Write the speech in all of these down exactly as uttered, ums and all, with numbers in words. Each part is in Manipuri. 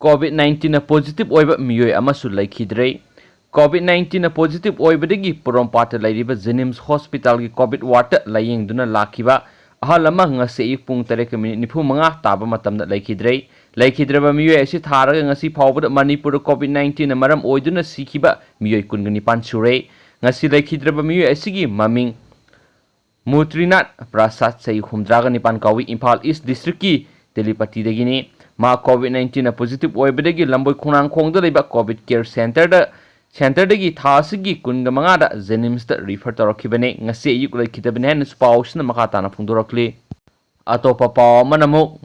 COVID nineteen ꯅ positive ꯑꯣꯏꯕ ꯃꯤꯑꯣꯏ ꯑꯃꯁꯨ ꯂꯩꯈꯤꯗ꯭ꯔꯦ꯫ COVID nineteen ꯅ positive ꯑꯣꯏꯕꯗꯒꯤ ꯄꯣꯔꯣꯝꯄꯥꯠꯇ ꯂꯩꯔꯤꯕ JNIMS hospital ꯒꯤ COVID ward ꯇ ꯂꯥꯌꯦꯡꯗꯨꯅ ꯂꯥꯛꯈꯤꯕ ꯑꯍꯜ ꯑꯃ ꯉꯁꯤ ꯑꯌꯨꯛ ꯄꯨꯡ ꯇꯔꯦꯠꯀ minute ꯅꯤꯐꯨ ꯃꯉꯥ ꯇꯥꯕ ꯃꯇꯝꯗ ꯂꯩꯈꯤꯗ꯭ꯔꯦ꯫ ꯂꯩꯈꯤꯗ꯭ꯔꯕ ꯃꯤꯑꯣꯏ ꯑꯁꯤ ꯊꯥꯔꯒ ꯉꯁꯤ ꯐꯥꯎꯕꯗ ꯃꯅꯤꯄꯨꯔꯗ COVID nineteen ꯅ ꯃꯔꯝ ꯑꯣꯏꯗꯨꯅ ꯁꯤꯈꯤꯕ ꯃꯤꯑꯣꯏ ꯀꯨꯟꯒ ꯅꯤꯄꯥꯟ ꯁꯨꯔꯦ꯫ ꯉꯁꯤ ꯂꯩꯈꯤꯗ꯭ꯔꯕ ꯃꯤꯑꯣꯏ ꯑꯁꯤꯒꯤ ꯃꯃꯤꯡ ꯃꯨꯇ꯭ꯔꯤꯅꯥꯊ ꯄ꯭ꯔꯁꯥꯗ, ꯆꯍꯤ ꯍꯨꯝꯗ꯭ꯔꯥꯒ ꯅꯤꯄꯥꯟ ꯀꯥꯎꯏ, ꯏꯝꯐꯥꯜ East district ꯀꯤ ꯇꯦꯂꯤꯄꯇꯤꯗꯒꯤꯅꯤ꯫ ꯃꯍꯥꯛ COVID nineteen ꯅ positive ꯑꯣꯏꯕꯗꯒꯤ ꯂꯝꯕꯣꯏ ꯈꯣꯡꯅꯥꯡꯈꯣꯡꯗ ꯂꯩꯕ COVID care centre ꯗ, centre ꯗꯒꯤ ꯊꯥ ꯑꯁꯤꯒꯤ ꯀꯨꯟꯒ ꯃꯉꯥꯗ JNIMS ꯇ refer ꯇꯧꯔꯛꯈꯤꯕꯅꯤ꯫ ꯉꯁꯤ ꯑꯌꯨꯛ ꯂꯩꯈꯤꯗꯕꯅꯤ ꯍꯥꯏꯅꯁꯨ ꯄꯥꯎ ꯑꯁꯤꯅ ꯃꯈꯥ ꯇꯥꯅ ꯐꯣꯡꯗꯣꯔꯛꯂꯤ꯫ ꯑꯇꯣꯞꯄ ꯄꯥꯎ ꯑꯃꯅ ꯑꯃꯨꯛ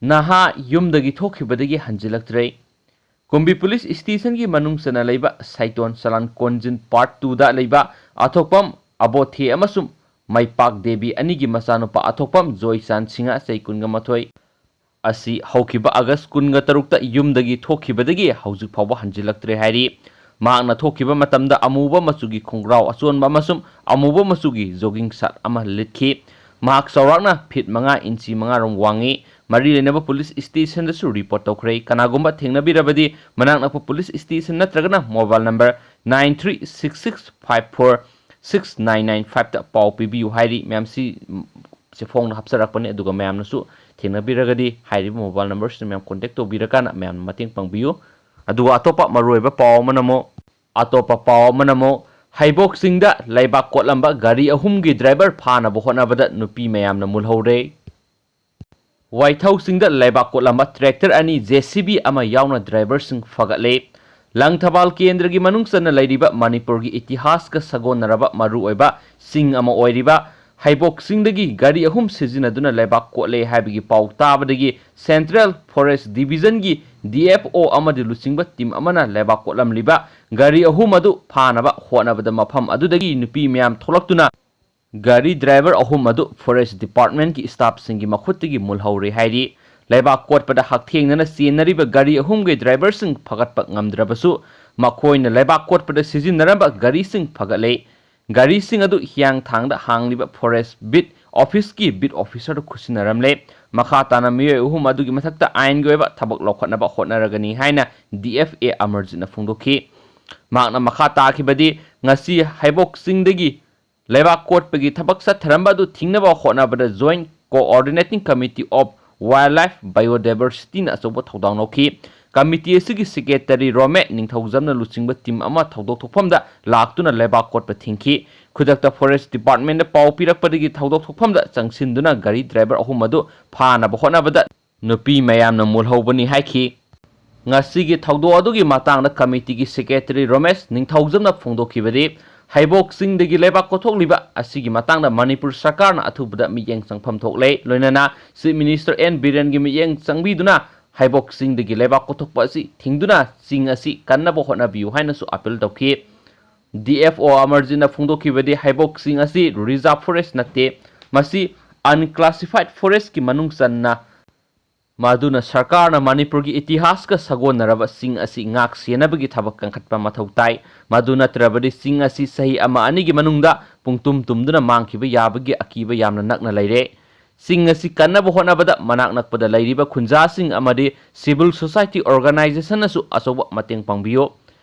ꯅꯍꯥ ꯌꯨꯝꯗꯒꯤ ꯊꯣꯛꯈꯤꯕꯗꯒꯤ ꯍꯟꯖꯤꯜꯂꯛꯇ꯭ꯔꯦ꯫ ꯀꯨꯝꯕꯤ police station ꯒꯤ ꯃꯅꯨꯡ ꯆꯟꯅ ꯂꯩꯕ ꯁꯩꯇꯣꯟ ꯆꯂꯥꯟ ꯀꯣꯟꯖꯤꯟ part two ꯗ ꯂꯩꯕ ꯑꯊꯣꯛꯄꯝ ꯑꯕꯣꯊꯦ ꯑꯃꯁꯨꯡ ꯃꯩꯄꯥꯛ ꯗꯦꯕꯤ ꯑꯅꯤꯒꯤ ꯃꯆꯥꯅꯨꯄꯥ ꯑꯊꯣꯛꯄꯝ ꯖꯣꯏꯆꯥꯟ ꯁꯤꯡꯍ, ꯆꯍꯤ ꯀꯨꯟꯒ ꯃꯥꯊꯣꯏ, ꯑꯁꯤ ꯍꯧꯈꯤꯕ August ꯀꯨꯟꯒ ꯇꯔꯨꯛꯇ ꯌꯨꯝꯗꯒꯤ ꯊꯣꯛꯈꯤꯕꯗꯒꯤ ꯍꯧꯖꯤꯛ ꯐꯥꯎꯕ ꯍꯟꯖꯤꯜꯂꯛꯇ꯭ꯔꯦ ꯍꯥꯏꯔꯤ꯫ ꯃꯍꯥꯛꯅ ꯊꯣꯛꯈꯤꯕ ꯃꯇꯝꯗ ꯑꯃꯨꯕ ꯃꯆꯨꯒꯤ ꯈꯣꯡꯒ꯭ꯔꯥꯎ ꯑꯆꯣꯟꯕ ꯑꯃꯁꯨꯡ ꯑꯃꯨꯕ ꯃꯆꯨꯒꯤ jogging shirt ꯑꯃ ꯂꯤꯠꯈꯤ꯫ ꯃꯍꯥꯛ ꯆꯥꯎꯔꯥꯛꯅ feet ꯃꯉꯥ inch ꯃꯉꯥ ꯔꯣꯝ ꯋꯥꯡꯉꯤ꯫ ꯃꯔꯤ ꯂꯩꯅꯕ police station ꯗꯁꯨ report ꯇꯧꯈ꯭ꯔꯦ꯫ ꯀꯅꯥꯒꯨꯝꯕ ꯊꯦꯡꯅꯕꯤꯔꯕꯗꯤ ꯃꯅꯥꯛ ꯅꯛꯄ police station ꯅꯠꯇ꯭ꯔꯒꯅ mobile number nine three six six five four six nine nine five ꯇ ꯄꯥꯎ ꯄꯤꯕꯤꯌꯨ ꯍꯥꯏꯔꯤ꯫ ꯃꯌꯥꯝꯁꯤ ꯁꯦ ꯐꯣꯡꯅ ꯍꯥꯞꯆꯔꯛꯄꯅꯤ꯫ ꯑꯗꯨꯒ ꯃꯌꯥꯝꯅꯁꯨ ꯊꯦꯡꯅꯕꯤꯔꯒꯗꯤ ꯍꯥꯏꯔꯤꯕ mobile number ꯁꯤꯗ ꯃꯌꯥꯝ contact ꯇꯧꯕꯤꯔꯀꯥꯟꯗ ꯃꯌꯥꯝꯅ ꯃꯇꯦꯡ ꯄꯥꯡꯕꯤꯌꯨ꯫ ꯑꯗꯨꯒ ꯑꯇꯣꯞꯄ ꯃꯔꯨꯑꯣꯏꯕ ꯄꯥꯎ ꯑꯃꯅ ꯑꯃꯨꯛ, ꯑꯇꯣꯞꯄ ꯄꯥꯎ ꯑꯃꯅ ꯑꯃꯨꯛ, ꯍꯩꯕꯣꯛ ꯆꯤꯡꯗ ꯂꯩꯕꯥꯛ ꯀꯣꯠꯂꯝꯕ ꯒꯥꯔꯤ ꯑꯍꯨꯝꯒꯤ driver ꯐꯥꯅꯕ ꯍꯣꯠꯅꯕꯗ ꯅꯨꯄꯤ ꯃꯌꯥꯝꯅ ꯃꯨꯜꯍꯧꯔꯦ꯫ ꯋꯥꯏꯊꯧ ꯆꯤꯡꯗ ꯂꯩꯕꯥꯛ ꯀꯣꯠꯂꯝꯕ tractor ꯑꯅꯤ, JCB ꯑꯃ ꯌꯥꯎꯅ driver ꯁꯤꯡ ꯐꯒꯠꯂꯦ꯫ ꯂꯪꯊꯕꯥꯜ ꯀꯦꯟꯗ꯭ꯔꯒꯤ ꯃꯅꯨꯡ ꯆꯟꯅ ꯂꯩꯔꯤꯕ ꯃꯅꯤꯄꯨꯔꯒꯤ ꯏꯇꯤꯍꯥꯁꯀ ꯁꯥꯒꯣꯟꯅꯔꯕ ꯃꯔꯨꯑꯣꯏꯕ ꯆꯤꯡ ꯑꯃ ꯑꯣꯏꯔꯤꯕ ꯍꯩꯕꯣꯛ ꯆꯤꯡꯗꯒꯤ ꯒꯥꯔꯤ ꯑꯍꯨꯝ ꯁꯤꯖꯤꯟꯅꯗꯨꯅ ꯂꯩꯕꯥꯛ ꯀꯣꯠꯂꯦ ꯍꯥꯏꯕꯒꯤ ꯄꯥꯎ ꯇꯥꯕꯗꯒꯤ Central Forest Division ꯒꯤ DFO ꯑꯃꯗꯤ ꯂꯨꯆꯤꯡꯕ team ꯑꯃꯅ ꯂꯩꯕꯥꯛ ꯀꯣꯠꯂꯝꯂꯤꯕ ꯒꯥꯔꯤ ꯑꯍꯨꯝ ꯑꯗꯨ ꯐꯥꯅꯕ ꯍꯣꯠꯅꯕꯗ ꯃꯐꯝ ꯑꯗꯨꯗꯒꯤ ꯅꯨꯄꯤ ꯃꯌꯥꯝ ꯊꯣꯛꯂꯛꯇꯨꯅ ꯒꯥꯔꯤ driver ꯑꯍꯨꯝ ꯑꯗꯨ Forest Department ꯀꯤ staff ꯁꯤꯡꯒꯤ ꯃꯈꯨꯠꯇꯒꯤ ꯃꯨꯜꯍꯧꯔꯦ ꯍꯥꯏꯔꯤ꯫ ꯂꯩꯕꯥꯛ ꯀꯣꯠꯄꯗ ꯍꯛꯊꯦꯡꯅꯅ ꯆꯦꯟꯅꯔꯤꯕ ꯒꯥꯔꯤ ꯑꯍꯨꯝꯒꯤ driver ꯁꯤꯡ ꯐꯒꯠꯄ ꯉꯝꯗ꯭ꯔꯕꯁꯨ, ꯃꯈꯣꯏꯅ ꯂꯩꯕꯥꯛ ꯀꯣꯠꯄꯗ ꯁꯤꯖꯤꯟꯅꯔꯝꯕ ꯒꯥꯔꯤꯁꯤꯡ ꯐꯒꯠꯂꯦ꯫ ꯒꯥꯔꯤꯁꯤꯡ ꯑꯗꯨ ꯍꯤꯌꯥꯡꯊꯥꯡꯗ ꯍꯥꯡꯂꯤꯕ Forest Beat ꯑꯣꯐꯤꯁꯀꯤ ꯕꯤꯠ ꯑꯣꯐꯤꯁꯔꯗ ꯈꯨꯠꯁꯤꯟꯅꯔꯝꯂꯦ꯫ ꯃꯈꯥ ꯇꯥꯅ ꯃꯤꯑꯣꯏ ꯑꯍꯨꯝ ꯑꯗꯨꯒꯤ ꯃꯊꯛꯇ ꯑꯥꯏꯟꯒꯤ ꯑꯣꯏꯕ ꯊꯕꯛ ꯂꯧꯈꯠꯅꯕ ꯍꯣꯠꯅꯔꯒꯅꯤ ꯍꯥꯏꯅ ꯗꯤ ꯑꯦꯐ ꯑꯦ ꯑꯃꯔꯖꯤꯠꯅ ꯐꯣꯡꯗꯣꯛꯈꯤ꯫ ꯃꯍꯥꯛꯅ ꯃꯈꯥ ꯇꯥꯈꯤꯕꯗꯤ, ꯉꯁꯤ ꯍꯩꯕꯣꯛ ꯆꯤꯡꯗꯒꯤ ꯂꯩꯕꯥꯛ ꯀꯣꯠꯄꯒꯤ ꯊꯕꯛ ꯆꯠꯊꯔꯝꯕ ꯑꯗꯨ ꯊꯤꯡꯅꯕ ꯍꯣꯠꯅꯕꯗ Joint Coordinating Committee of Wildlife Biodiversityꯅ ꯑꯆꯧꯕ ꯊꯧꯗꯥꯡ ꯂꯧꯈꯤ꯫ ꯀꯃꯤꯇꯤ ꯑꯁꯤꯒꯤ ꯁꯦꯀ꯭ꯔꯦꯇꯔꯤ ꯔꯣꯃꯦ ꯅꯤꯡꯊꯧꯖꯝꯅ ꯂꯨꯆꯤꯡꯕ ꯇꯤꯝ ꯑꯃ ꯊꯧꯗꯣꯛ ꯊꯣꯛꯐꯝꯗ ꯂꯥꯛꯇꯨꯅ ꯂꯩꯕꯥꯛ ꯀꯣꯠꯄ ꯊꯤꯡꯈꯤ꯫ ꯈꯨꯗꯛꯇ ꯐꯣꯔꯦꯁ ꯗꯤꯄꯥꯔꯠꯃꯦꯟꯗ ꯄꯥꯎ ꯄꯤꯔꯛꯄꯗꯒꯤ ꯊꯧꯗꯣꯛ ꯊꯣꯛꯐꯝꯗ ꯆꯪꯁꯤꯟꯗꯨꯅ ꯒꯥꯔꯤ ꯗ꯭ꯔꯥꯏꯚꯔ ꯑꯍꯨꯝ ꯑꯗꯨ ꯐꯥꯅꯕ ꯍꯣꯠꯅꯕꯗ ꯅꯨꯄꯤ ꯃꯌꯥꯝꯅ ꯃꯨꯜꯍꯧꯕꯅꯤ ꯍꯥꯏꯈꯤ꯫ ꯉꯁꯤꯒꯤ ꯊꯧꯗꯣꯛ ꯑꯗꯨꯒꯤ ꯃꯇꯥꯡꯗ ꯀꯃꯤꯇꯤꯒꯤ ꯁꯦꯀ꯭ꯔꯦꯇꯔꯤ ꯔꯣꯃꯦꯁ ꯅꯤꯡꯊꯧꯖꯝꯅ ꯐꯣꯡꯗꯣꯛꯈꯤꯕꯗꯤ, ꯍꯩꯕꯣꯛ ꯆꯤꯡꯗꯒꯤ ꯂꯩꯕꯥꯛ ꯀꯣꯊꯣꯛꯂꯤꯕ ꯑꯁꯤꯒꯤ ꯃꯇꯥꯡꯗ ꯃꯅꯤꯄꯨꯔ ꯁꯔꯀꯥꯔꯅ ꯑꯊꯨꯕꯗ ꯃꯤꯠꯌꯦꯡ ꯆꯪꯐꯝ ꯊꯣꯛꯂꯦ꯫ ꯂꯣꯏꯅꯅ ꯆꯤꯐ ꯃꯤꯅꯤꯁꯇꯔ ꯑꯦꯟ ꯕꯤꯔꯦꯟꯒꯤ ꯃꯤꯠꯌꯦꯡ ꯆꯪꯕꯤꯗꯨꯅ ꯍꯩꯕꯣꯛ ꯆꯤꯡꯗꯒꯤ ꯂꯩꯕꯥꯛ ꯀꯣꯊꯣꯛꯄ ꯑꯁꯤ ꯊꯤꯡꯗꯨꯅ ꯆꯤꯡ ꯑꯁꯤ ꯀꯟꯅꯕ ꯍꯣꯠꯅꯕꯤꯌꯨ ꯍꯥꯏꯅꯁꯨ ꯑꯄꯤꯜ ꯇꯧꯈꯤ꯫ ꯗꯤ ꯑꯦꯐ ꯑꯣ ꯑꯃꯔꯖꯤꯠꯅ ꯐꯣꯡꯗꯣꯛꯈꯤꯕꯗꯤ, ꯍꯩꯕꯣꯛ ꯆꯤꯡ ꯑꯁꯤ ꯔꯤꯖꯥꯔꯚ ꯐꯣꯔꯦꯁ ꯅꯠꯇꯦ, ꯃꯁꯤ ꯑꯟꯀ꯭ꯂꯥꯁꯤꯐꯥꯏꯗ ꯐꯣꯔꯦꯁꯀꯤ ꯃꯅꯨꯡ ꯆꯟꯅ ꯃꯗꯨꯅ ꯁꯔꯀꯥꯔꯅ ꯃꯅꯤꯄꯨꯔꯒꯤ ꯏꯇꯤꯍꯥꯁꯀ ꯁꯥꯒꯣꯟꯅꯔꯕ ꯆꯤꯡ ꯑꯁꯤ ꯉꯥꯛ ꯁꯦꯟꯅꯕꯒꯤ ꯊꯕꯛ ꯀꯟꯈꯠꯄ ꯃꯊꯧ ꯇꯥꯏ꯫ ꯃꯗꯨ ꯅꯠꯇ꯭ꯔꯕꯗꯤ ꯆꯤꯡ ꯑꯁꯤ ꯆꯍꯤ ꯑꯃ ꯑꯅꯤꯒꯤ ꯃꯅꯨꯡꯗ ꯄꯨꯡꯇꯨꯝ ꯇꯨꯝꯗꯨꯅ ꯃꯥꯡꯈꯤꯕ ꯌꯥꯕꯒꯤ ꯑꯀꯤꯕ ꯌꯥꯝꯅ ꯅꯛꯅ ꯂꯩꯔꯦ꯫ ꯆꯤꯡ ꯑꯁꯤ ꯀꯟꯅꯕ ꯍꯣꯠꯅꯕꯗ ꯃꯅꯥꯛ ꯅꯛꯄꯗ ꯂꯩꯔꯤꯕ ꯈꯨꯟꯖꯥꯁꯤꯡ ꯑꯃꯗꯤ civil society organizationꯅꯁꯨ ꯑꯆꯧꯕ ꯃꯇꯦꯡ ꯄꯥꯡꯕꯤꯌꯨ꯫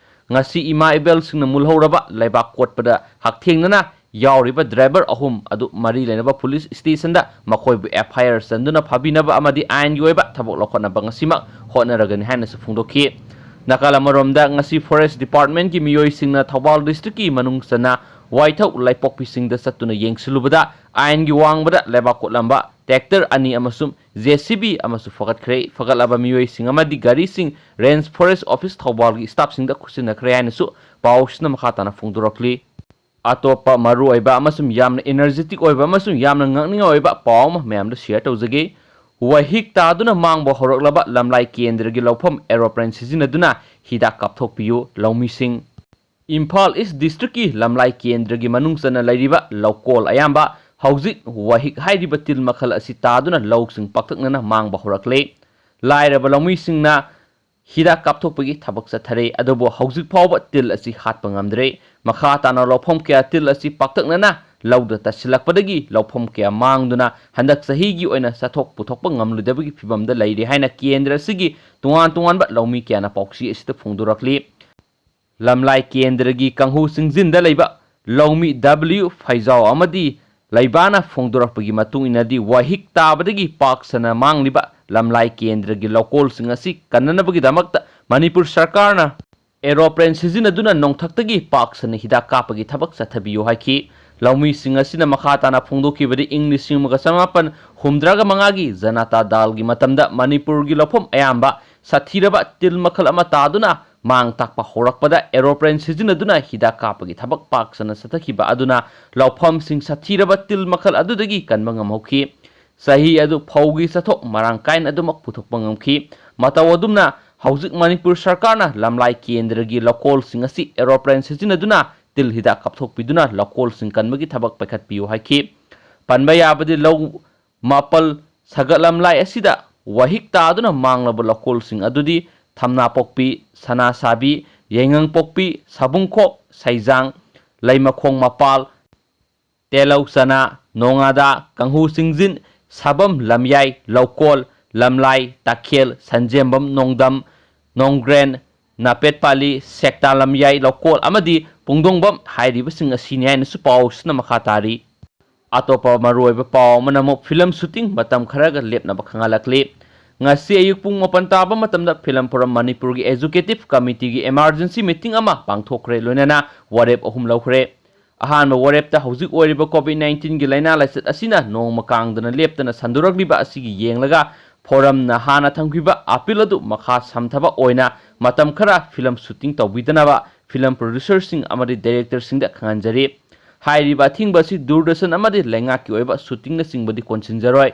ꯉꯁꯤ ꯏꯃꯥ ꯏꯕꯦꯜꯁꯤꯡꯅ ꯃꯨꯜꯍꯧꯔꯕ ꯂꯩꯕꯥꯛ ꯀꯣꯠꯄꯗ ꯍꯛꯊꯦꯡꯅꯅ ꯌꯥꯎꯔꯤꯕ ꯗ꯭ꯔꯥꯏꯚꯔ ꯑꯍꯨꯝ ꯑꯗꯨ ꯃꯔꯤ ꯂꯩꯅꯕ ꯄꯨꯂꯤꯁ ꯁ꯭ꯇꯦꯁꯟꯗ ꯃꯈꯣꯏꯕꯨ ꯑꯦꯐ ꯑꯥꯏ ꯑꯥꯔ ꯆꯟꯗꯨꯅ ꯐꯥꯕꯤꯅꯕ ꯑꯃꯗꯤ ꯑꯥꯏꯟꯒꯤ ꯑꯣꯏꯕ ꯊꯕꯛ ꯂꯧꯈꯠꯅꯕ ꯉꯁꯤꯃꯛ ꯍꯣꯠꯅꯔꯒꯅꯤ ꯍꯥꯏꯅꯁꯨ ꯐꯣꯡꯗꯣꯛꯈꯤ꯫ ꯅꯥꯀꯜ ꯑꯃꯔꯣꯝꯗ, ꯉꯁꯤ ꯐꯣꯔꯦꯁ ꯗꯤꯄꯥꯔꯠꯃꯦꯟꯠꯀꯤ ꯃꯤꯑꯣꯏꯁꯤꯡꯅ ꯊꯧꯕꯥꯜ ꯗꯤꯁꯇ꯭ꯔꯤꯛꯀꯤ ꯃꯅꯨꯡ ꯆꯟꯅ ꯋꯥꯏꯊꯧ ꯂꯩꯄꯣꯛꯄꯤꯁꯤꯡꯗ ꯆꯠꯇꯨꯅ ꯌꯦꯡꯁꯤꯜꯂꯨꯕꯗ, ꯑꯥꯏꯟꯒꯤ ꯋꯥꯡꯃꯗ ꯂꯩꯕꯥꯛ ꯀꯣꯠꯂꯝꯕ ꯇ꯭ꯔꯦꯛꯇꯔ ꯑꯅꯤ ꯑꯃꯁꯨꯡ ꯖꯦ ꯁꯤ ꯕꯤ ꯑꯃꯁꯨ ꯐꯒꯠꯈ꯭ꯔꯦ꯫ ꯐꯒꯠꯂꯕ ꯃꯤꯑꯣꯏꯁꯤꯡ ꯑꯃꯗꯤ ꯒꯥꯔꯤꯁꯤꯡ ꯔꯦꯟꯖ ꯐꯣꯔꯦꯁ ꯑꯣꯐꯤꯁ ꯊꯧꯕꯥꯜꯒꯤ ꯁ꯭ꯇꯥꯐꯁꯤꯡꯗ ꯈꯨꯠꯁꯤꯟꯅꯈ꯭ꯔꯦ ꯍꯥꯏꯅꯁꯨ ꯄꯥꯎꯁꯤꯅ ꯃꯈꯥ ꯇꯥꯅ ꯐꯣꯡꯗꯣꯔꯛꯂꯤ꯫ ꯑꯇꯣꯞꯄ ꯃꯔꯨꯑꯣꯏꯕ ꯑꯃꯁꯨꯡ ꯌꯥꯝꯅ ꯏꯅꯔꯖꯦꯇꯤꯛ ꯑꯣꯏꯕ ꯑꯃꯁꯨꯡ ꯌꯥꯝꯅ ꯉꯛꯅꯤꯡꯉꯥꯏ ꯑꯣꯏꯕ ꯄꯥꯎ ꯑꯃ ꯃꯌꯥꯝꯗ ꯁꯤꯌꯔ ꯇꯧꯖꯒꯦ꯫ ꯋꯥꯍꯤꯛ ꯇꯥꯗꯨꯅ ꯃꯥꯡꯕ ꯍꯧꯔꯛꯂꯕ ꯂꯝꯂꯥꯏ ꯀꯦꯟꯗ꯭ꯔꯒꯤ ꯂꯧꯐꯝ ꯑꯦꯔꯣꯄ꯭ꯂꯦꯟ ꯁꯤꯖꯤꯟꯅꯗꯨꯅ ꯍꯤꯗꯥꯛ ꯀꯥꯞꯊꯣꯛꯄꯤꯌꯨ꯫ ꯂꯧꯃꯤꯁꯤꯡ꯫ ꯏꯝꯐꯥꯜ ꯏꯁ ꯗꯤꯁꯇ꯭ꯔꯤꯛꯀꯤ ꯂꯝꯂꯥꯏ ꯀꯦꯟꯗ꯭ꯔꯒꯤ ꯃꯅꯨꯡ ꯆꯟꯅ ꯂꯩꯔꯤꯕ ꯂꯧꯀꯣꯜ ꯑꯌꯥꯝꯕ ꯍꯧꯖꯤꯛ ꯋꯥꯍꯤꯛ ꯍꯥꯏꯔꯤꯕ ꯇꯤꯜ ꯃꯈꯜ ꯑꯁꯤ ꯇꯥꯗꯨꯅ ꯂꯧꯁꯤꯡ ꯄꯥꯛꯇꯛꯅꯅ ꯃꯥꯡꯕ ꯍꯧꯔꯛꯂꯦ꯫ ꯂꯥꯏꯔꯕ ꯂꯧꯃꯤꯁꯤꯡꯅ ꯍꯤꯗꯥꯛ ꯀꯥꯞꯊꯣꯛꯄꯒꯤ ꯊꯕꯛ ꯆꯠꯊꯔꯦ, ꯑꯗꯨꯕꯨ ꯍꯧꯖꯤꯛ ꯐꯥꯎꯕ ꯇꯤꯜ ꯑꯁꯤ ꯍꯥꯠꯄ ꯉꯝꯗ꯭ꯔꯦ꯫ ꯃꯈꯥ ꯇꯥꯅ ꯂꯧꯐꯝ ꯀꯌꯥ ꯇꯤꯜ ꯑꯁꯤ ꯄꯥꯛꯇꯛꯅꯅ ꯂꯧꯗ ꯇꯥꯁꯤꯜꯂꯛꯄꯗꯒꯤ ꯂꯧꯐꯝ ꯀꯌꯥ ꯃꯥꯡꯗꯨꯅ ꯍꯟꯗꯛ ꯆꯍꯤꯒꯤ ꯑꯣꯏꯅ ꯆꯥꯊꯣꯛ ꯄꯨꯊꯣꯛꯄ ꯉꯝꯂꯣꯏꯗꯕꯒꯤ ꯐꯤꯕꯝꯗ ꯂꯩꯔꯦ ꯍꯥꯏꯅ ꯀꯦꯟꯗ꯭ꯔ ꯑꯁꯤꯒꯤ ꯇꯣꯉꯥꯟ ꯇꯣꯉꯥꯟꯕ ꯂꯧꯃꯤ ꯀꯌꯥꯅ ꯄꯥꯎꯆꯦ ꯑꯁꯤꯗ ꯐꯣꯡꯗꯣꯔꯛꯂꯤ꯫ ꯂꯝꯂꯥꯏ ꯀꯦꯟꯗ꯭ꯔꯒꯤ ꯀꯥꯡꯍꯨ ꯆꯤꯡꯖꯤꯟꯗ ꯂꯩꯕ ꯂꯧꯃꯤ ꯗꯕ꯭ꯂꯤꯎ ꯐꯩꯖꯥꯎ ꯑꯃꯗꯤ ꯂꯩꯕꯥꯅ ꯐꯣꯡꯗꯣꯔꯛꯄꯒꯤ ꯃꯇꯨꯡ ꯏꯟꯅꯗꯤ, ꯋꯥꯍꯤꯛ ꯇꯥꯕꯗꯒꯤ ꯄꯥꯛ ꯁꯟꯅ ꯃꯥꯡꯂꯤꯕ ꯂꯝꯂꯥꯏ ꯀꯦꯟꯗ꯭ꯔꯒꯤ ꯂꯧꯀꯣꯜꯁꯤꯡ ꯑꯁꯤ ꯀꯟꯅꯅꯕꯒꯤꯗꯃꯛꯇ ꯃꯅꯤꯄꯨꯔ ꯁꯔꯀꯥꯔꯅ ꯑꯦꯔꯣꯄ꯭ꯂꯦꯟ ꯁꯤꯖꯤꯟꯅꯗꯨꯅ ꯅꯣꯡꯊꯛꯇꯒꯤ ꯄꯥꯛ ꯁꯟꯅ ꯍꯤꯗꯥꯛ ꯀꯥꯞꯄꯒꯤ ꯊꯕꯛ ꯆꯠꯊꯕꯤꯌꯨ ꯍꯥꯏꯈꯤ꯫ ꯂꯧꯃꯤꯁꯤꯡ ꯑꯁꯤꯅ ꯃꯈꯥ ꯇꯥꯅ ꯐꯣꯡꯗꯣꯛꯈꯤꯕꯗꯤ, ꯏꯪ ꯂꯤꯁꯤꯡ ꯑꯃꯒ ꯆꯃꯥꯄꯟ ꯍꯨꯝꯗ꯭ꯔꯥꯒ ꯃꯉꯥꯒꯤ ꯖꯅꯇꯥ ꯗꯥꯜꯒꯤ ꯃꯇꯝꯗ ꯃꯅꯤꯄꯨꯔꯒꯤ ꯂꯧꯐꯝ ꯑꯌꯥꯝꯕ ꯁꯥꯊꯤꯔꯕ ꯇꯤꯜ ꯃꯈꯜ ꯑꯃ ꯇꯥꯗꯨꯅ ꯃꯥꯡ ꯇꯥꯛꯄ ꯍꯧꯔꯛꯄꯗ ꯑꯦꯔꯣꯄ꯭ꯂꯦꯟ ꯁꯤꯖꯤꯟꯅꯗꯨꯅ ꯍꯤꯗꯥꯛ ꯀꯥꯞꯄꯒꯤ ꯊꯕꯛ ꯄꯥꯛ ꯁꯟꯅ ꯆꯠꯊꯈꯤꯕ ꯑꯗꯨꯅ ꯂꯧꯐꯝꯁꯤꯡ ꯁꯥꯊꯤꯔꯕ ꯇꯤꯜ ꯃꯈꯜ ꯑꯗꯨꯗꯒꯤ ꯀꯟꯕ ꯉꯝꯍꯧꯈꯤ꯫ ꯆꯍꯤ ꯑꯗꯨ ꯐꯧꯒꯤ ꯆꯥꯊꯣꯛ ꯃꯔꯥꯡ ꯀꯥꯏꯅ ꯑꯗꯨꯃꯛ ꯄꯨꯊꯣꯛꯄ ꯉꯝꯈꯤ꯫ ꯃꯇꯧ ꯑꯗꯨꯝꯅ ꯍꯧꯖꯤꯛ ꯃꯅꯤꯄꯨꯔ ꯁꯔꯀꯥꯔꯅ ꯂꯝꯂꯥꯏ ꯀꯦꯟꯗ꯭ꯔꯒꯤ ꯂꯧꯀꯣꯜꯁꯤꯡ ꯑꯁꯤ ꯑꯦꯔꯣꯄ꯭ꯂꯦꯟ ꯁꯤꯖꯤꯟꯅꯗꯨꯅ ꯇꯤꯜ ꯍꯤꯗꯥꯛ ꯀꯥꯞꯊꯣꯛꯄꯤꯗꯨꯅ ꯂꯧꯀꯣꯜꯁꯤꯡ ꯀꯟꯕꯒꯤ ꯊꯕꯛ ꯄꯥꯏꯈꯠꯄꯤꯌꯨ ꯍꯥꯏꯈꯤ꯫ ꯄꯟꯕ ꯌꯥꯕꯗꯤ, ꯂꯧ ꯃꯥꯄꯜ ꯁꯥꯒꯠꯂꯝꯂꯥꯏ ꯑꯁꯤꯗ ꯋꯥꯍꯤꯛ ꯇꯥꯗꯨꯅ ꯃꯥꯡꯂꯕ ꯂꯧꯀꯣꯜꯁꯤꯡ ꯑꯗꯨꯗꯤ ꯊꯝꯅꯥꯄꯣꯛꯄꯤ, ꯁꯅꯥꯁꯥꯕꯤ, ꯌꯥꯏꯉꯪꯄꯣꯛꯄꯤ, ꯁꯥꯕꯨꯡꯈꯣꯛ, ꯁꯩꯖꯥꯡ, ꯂꯩꯃꯈꯣꯡ ꯃꯄꯥꯜ, ꯇꯦꯂꯧ ꯆꯅꯥ, ꯅꯣꯡꯉꯥꯗꯥ, ꯀꯥꯡꯍꯨ ꯆꯤꯡꯖꯤꯟ, ꯁꯥꯕꯝ ꯂꯝꯌꯥꯏ, ꯂꯧꯀꯣꯜ, ꯂꯝꯂꯥꯏ, ꯇꯥꯈꯦꯜ, ꯁꯟꯖꯦꯝꯕꯝ, ꯅꯣꯡꯗꯝ, ꯅꯣꯡꯒ꯭ꯔꯦꯟ, ꯅꯥꯄꯦꯠꯄꯥꯂꯤ, ꯁꯦꯛꯇꯥ ꯂꯝꯌꯥꯏ, ꯂꯧꯀꯣꯜ ꯑꯃꯗꯤ ꯄꯨꯡꯗꯣꯡꯕꯝ ꯍꯥꯏꯔꯤꯕꯁꯤꯡ ꯑꯁꯤꯅꯤ ꯍꯥꯏꯅꯁꯨ ꯄꯥꯎꯁꯤꯅ ꯃꯈꯥ ꯇꯥꯔꯤ꯫ ꯑꯇꯣꯞꯄ ꯃꯔꯨꯑꯣꯏꯕ ꯄꯥꯎ ꯑꯃꯅ ꯑꯃꯨꯛ ꯐꯤꯂꯝ ꯁꯨꯇꯤꯡ ꯃꯇꯝ ꯈꯔꯒ ꯂꯦꯞꯅꯕ ꯈꯪꯍꯜꯂꯛꯂꯤ꯫ ꯉꯁꯤ ꯑꯌꯨꯛ ꯄꯨꯡ ꯃꯥꯄꯟ ꯇꯥꯕ ꯃꯇꯝꯗ ꯐꯤꯂꯝ ꯐꯣꯔꯝ ꯃꯅꯤꯄꯨꯔꯒꯤ ꯑꯦꯖꯨꯀꯦꯇꯤꯚ ꯀꯃꯤꯇꯤꯒꯤ ꯏꯃꯥꯔꯖꯦꯟꯁꯤ ꯃꯤꯇꯤꯡ ꯑꯃ ꯄꯥꯡꯊꯣꯛꯈ꯭ꯔꯦ, ꯂꯣꯏꯅꯅ ꯋꯥꯔꯦꯞ ꯑꯍꯨꯝ ꯂꯧꯈ꯭ꯔꯦ꯫ ꯑꯍꯥꯟꯕ ꯋꯥꯔꯦꯞꯇ ꯍꯧꯖꯤꯛ ꯑꯣꯏꯔꯤꯕ ꯀꯣꯚꯤꯗ ꯅꯥꯏꯟꯇꯤꯟꯒꯤ ꯂꯥꯏꯅꯥ ꯂꯥꯏꯆꯠ ꯑꯁꯤꯅ ꯅꯣꯡꯃ ꯀꯥꯡꯗꯅ ꯂꯦꯞꯇꯅ ꯁꯟꯗꯣꯔꯛꯂꯤꯕ ꯑꯁꯤꯒꯤ ꯌꯦꯡꯂꯒ ꯐꯣꯔꯝꯅ ꯍꯥꯟꯅ ꯊꯝꯈꯤꯕ ꯑꯄꯤꯜ ꯑꯗꯨ ꯃꯈꯥ ꯁꯝꯊꯕ ꯑꯣꯏꯅ ꯃꯇꯝ ꯈꯔ ꯐꯤꯂꯝ ꯁꯨꯇꯤꯡ ꯇꯧꯕꯤꯗꯅꯕ ꯐꯤꯂꯝ ꯄ꯭ꯔꯣꯗ꯭ꯌꯨꯁꯔꯁꯤꯡ ꯑꯃꯗꯤ ꯗꯥꯏꯔꯦꯛꯇꯔꯁꯤꯡꯗ ꯈꯪꯍꯟꯖꯔꯤ꯫ ꯍꯥꯏꯔꯤꯕ ꯑꯊꯤꯡꯕ ꯑꯁꯤ ꯗꯨꯔꯗꯔꯁꯟ ꯑꯃꯗꯤ ꯂꯩꯉꯥꯛꯀꯤ ꯑꯣꯏꯕ ꯁꯨꯇꯤꯡꯅꯆꯤꯡꯕꯗꯤ ꯀꯣꯟꯁꯤꯟꯖꯔꯣꯏ꯫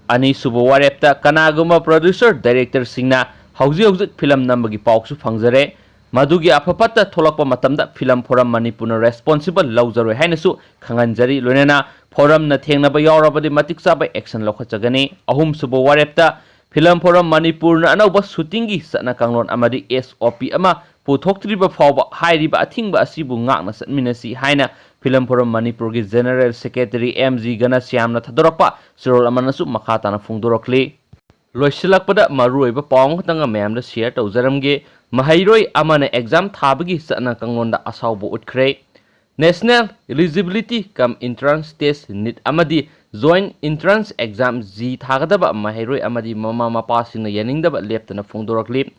ꯑꯅꯤꯁꯨꯕ ꯋꯥꯔꯦꯞꯇ ꯀꯅꯥꯒꯨꯝꯕ ꯄ꯭ꯔꯣꯗ꯭ꯌꯨꯁꯔ ꯗꯥꯏꯔꯦꯛꯇꯔꯁꯤꯡꯅ ꯍꯧꯖꯤꯛ ꯍꯧꯖꯤꯛ ꯐꯤꯂꯝ ꯅꯝꯕꯒꯤ ꯄꯥꯎꯁꯨ ꯐꯪꯖꯔꯦ꯫ ꯃꯗꯨꯒꯤ ꯑꯐ ꯐꯠꯇ ꯊꯣꯛꯂꯛꯄ ꯃꯇꯝꯗ ꯐꯤꯂꯝ ꯐꯣꯔꯝ ꯃꯅꯤꯄꯨꯔꯅ ꯔꯦꯁꯄꯣꯟꯁꯤꯕꯜ ꯂꯧꯖꯔꯣꯏ ꯍꯥꯏꯅꯁꯨ ꯈꯪꯍꯟꯖꯔꯤ, ꯂꯣꯏꯅꯅ ꯐꯣꯔꯝꯅ ꯊꯦꯡꯅꯕ ꯌꯥꯎꯔꯕꯗꯤ ꯃꯇꯤꯛ ꯆꯥꯕ ꯑꯦꯛꯁꯟ ꯂꯧꯈꯠꯆꯒꯅꯤ꯫ ꯑꯍꯨꯝꯁꯨꯕ ꯋꯥꯔꯦꯞꯇ ꯐꯤꯂꯝ ꯐꯣꯔꯝ ꯃꯅꯤꯄꯨꯔꯅ ꯑꯅꯧꯕ ꯁꯨꯇꯤꯡꯒꯤ ꯆꯠꯅ ꯀꯥꯡꯂꯣꯟ ꯑꯃꯗꯤ ꯑꯦꯁ ꯑꯣ ꯄꯤ ꯑꯃ ꯄꯨꯊꯣꯛꯇ꯭ꯔꯤꯕ ꯐꯥꯎꯕ ꯍꯥꯏꯔꯤꯕ ꯑꯊꯤꯡꯕ ꯑꯁꯤꯕꯨ ꯉꯥꯛꯅ ꯆꯠꯃꯤꯟꯅꯁꯤ ꯍꯥꯏꯅ Film Forum ꯃꯅꯤꯄꯨꯔꯒꯤ General Secretary M G ꯘꯅꯁ꯭ꯌꯥꯝꯅ ꯊꯥꯗꯣꯔꯛꯄ ꯆꯦꯔꯣꯜ ꯑꯃꯅꯁꯨ ꯃꯈꯥ ꯇꯥꯅ ꯐꯣꯡꯗꯣꯔꯛꯂꯤ꯫ ꯂꯣꯏꯁꯤꯜꯂꯛꯄꯗ ꯃꯔꯨꯑꯣꯏꯕ ꯄꯥꯎ ꯑꯃꯈꯛꯇꯪꯒ ꯃꯌꯥꯝꯗ share ꯇꯧꯖꯔꯝꯒꯦ꯫ ꯃꯍꯩꯔꯣꯏ ꯑꯃꯅ exam ꯊꯥꯕꯒꯤ ꯆꯠꯅ ꯀꯥꯡꯂꯣꯟꯗ ꯑꯁꯥꯎꯕ ꯎꯠꯈ꯭ꯔꯦ꯫ National Eligibility cum Entrance Test, NEET, ꯑꯃꯗꯤ Joint Entrance Exam, JEE, ꯊꯥꯒꯗꯕ ꯃꯍꯩꯔꯣꯏ ꯑꯃꯗꯤ ꯃꯃꯥ ꯃꯄꯥꯁꯤꯡꯅ ꯌꯥꯅꯤꯡꯗꯕ ꯂꯦꯞꯇꯅ ꯐꯣꯡꯗꯣꯔꯛꯂꯤ꯫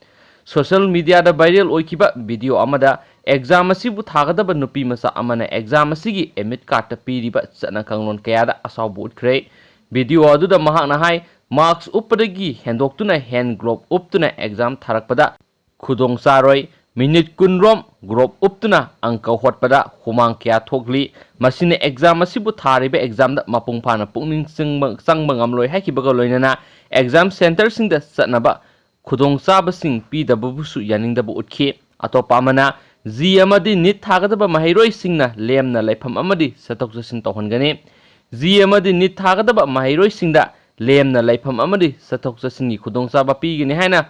Social mediaꯗ viral ꯑꯣꯏꯈꯤꯕ video ꯑꯃꯗ exam ꯑꯁꯤꯕꯨ ꯊꯥꯒꯗꯕ ꯅꯨꯄꯤ ꯃꯆꯥ ꯑꯃꯅ exam ꯑꯁꯤꯒꯤ admit cardꯇ ꯄꯤꯔꯤꯕ ꯆꯠꯅ ꯀꯥꯡꯂꯣꯟ ꯀꯌꯥꯗ ꯑꯁꯥꯎꯕ ꯎꯠꯈ꯭ꯔꯦ꯫ Video ꯑꯗꯨꯗ ꯃꯍꯥꯛꯅ ꯍꯥꯏ, mask ꯎꯞꯄꯗꯒꯤ ꯍꯦꯟꯗꯣꯛꯇꯨꯅ hand glove ꯎꯞꯇꯨꯅ exam ꯊꯥꯔꯛꯄꯗ ꯈꯨꯗꯣꯡ ꯆꯥꯔꯣꯏ꯫ Minute ꯀꯨꯟ ꯔꯣꯝ glove ꯎꯞꯇꯨꯅ ꯑꯪꯀ ꯍꯣꯠꯄꯗ ꯍꯨꯃꯥꯡ ꯀꯌꯥ ꯊꯣꯛꯂꯤ꯫ ꯃꯁꯤꯅ exam ꯑꯁꯤꯕꯨ ꯊꯥꯔꯤꯕ examꯗ ꯃꯄꯨꯡ ꯐꯥꯅ ꯄꯨꯛꯅꯤꯡ ꯆꯪꯕ, ꯆꯪꯕ ꯉꯝꯂꯣꯏ ꯍꯥꯏꯈꯤꯕꯒ ꯂꯣꯏꯅꯅ exam centreꯁꯤꯡꯗ ꯆꯠꯅꯕ ꯈꯨꯗꯣꯡꯆꯥꯕꯁꯤꯡ ꯄꯤꯗꯕꯕꯨꯁꯨ ꯌꯥꯅꯤꯡꯗꯕ ꯎꯠꯈꯤ꯫ ꯑꯇꯣꯞꯄ ꯑꯃꯅ, JEE ꯑꯃꯗꯤ NEET ꯊꯥꯒꯗꯕ ꯃꯍꯩꯔꯣꯏꯁꯤꯡꯅ ꯂꯦꯝꯅ ꯂꯩꯐꯝ ꯑꯃꯗꯤ ꯆꯠꯊꯣꯛ ꯆꯠꯁꯤꯟ ꯇꯧꯍꯟꯒꯅꯤ꯫ JEE ꯑꯃꯗꯤ NEET ꯊꯥꯒꯗꯕ ꯃꯍꯩꯔꯣꯏꯁꯤꯡꯗ ꯂꯦꯝꯅ ꯂꯩꯐꯝ ꯑꯃꯗꯤ ꯆꯠꯊꯣꯛ ꯆꯠꯁꯤꯟꯒꯤ ꯈꯨꯗꯣꯡꯆꯥꯕ ꯄꯤꯒꯅꯤ ꯍꯥꯏꯅ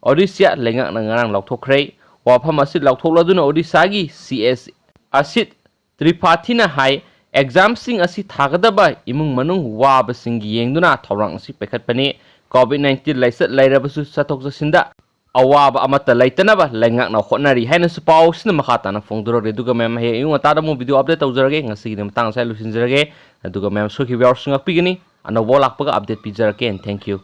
ꯑꯣꯗꯤꯁꯥ ꯂꯩꯉꯥꯛꯅ ꯉꯔꯥꯡ ꯂꯥꯎꯊꯣꯛꯈ꯭ꯔꯦ꯫ ꯋꯥꯐꯝ ꯑꯁꯤ ꯂꯥꯎꯊꯣꯛꯂꯗꯨꯅ ꯑꯣꯗꯤꯁꯥꯒꯤ C S ꯑꯁꯤꯠ ꯇ꯭ꯔꯤꯄꯥꯊꯤꯅ ꯍꯥꯏ, examꯁꯤꯡ ꯑꯁꯤ ꯊꯥꯒꯗꯕ ꯏꯃꯨꯡ ꯃꯅꯨꯡ ꯋꯥꯕꯁꯤꯡꯒꯤ ꯌꯦꯡꯗꯨꯅ ꯊꯧꯔꯥꯡ ꯑꯁꯤ ꯄꯥꯏꯈꯠꯄꯅꯤ꯫ COVID nineteen ꯂꯥꯏꯆꯠ ꯂꯩꯔꯕꯁꯨ ꯆꯠꯊꯣꯛ ꯆꯠꯁꯤꯟꯗ ꯑꯋꯥꯕ ꯑꯃꯠꯇ ꯂꯩꯇꯅꯕ ꯂꯩꯉꯥꯛꯅ ꯍꯣꯠꯅꯔꯤ ꯍꯥꯏꯅꯁꯨ ꯄꯥꯎꯁꯤꯅ ꯃꯈꯥ ꯇꯥꯅ ꯐꯣꯡꯗꯣꯔꯛꯂꯤ꯫ ꯑꯗꯨꯒ ꯃꯌꯥꯝ, ꯍꯌꯦꯡ ꯑꯌꯨꯛ ꯉꯟꯇꯥꯗ ꯑꯃꯨꯛ video update ꯇꯧꯖꯔꯒꯦ꯫ ꯉꯁꯤꯒꯤꯗꯤ ꯃꯇꯥꯡ ꯑꯁꯤꯗ ꯂꯣꯏꯁꯤꯟꯖꯔꯒꯦ꯫ ꯑꯗꯨꯒ ꯃꯌꯥꯝ, ꯁꯣꯏꯈꯤꯕ ꯌꯥꯎꯔꯁꯨ ꯉꯥꯛꯄꯤꯒꯅꯤ꯫ ꯑꯅꯧꯕ ꯂꯥꯛꯄꯒ update ꯄꯤꯖꯔꯛꯀꯦ꯫ And thank you꯫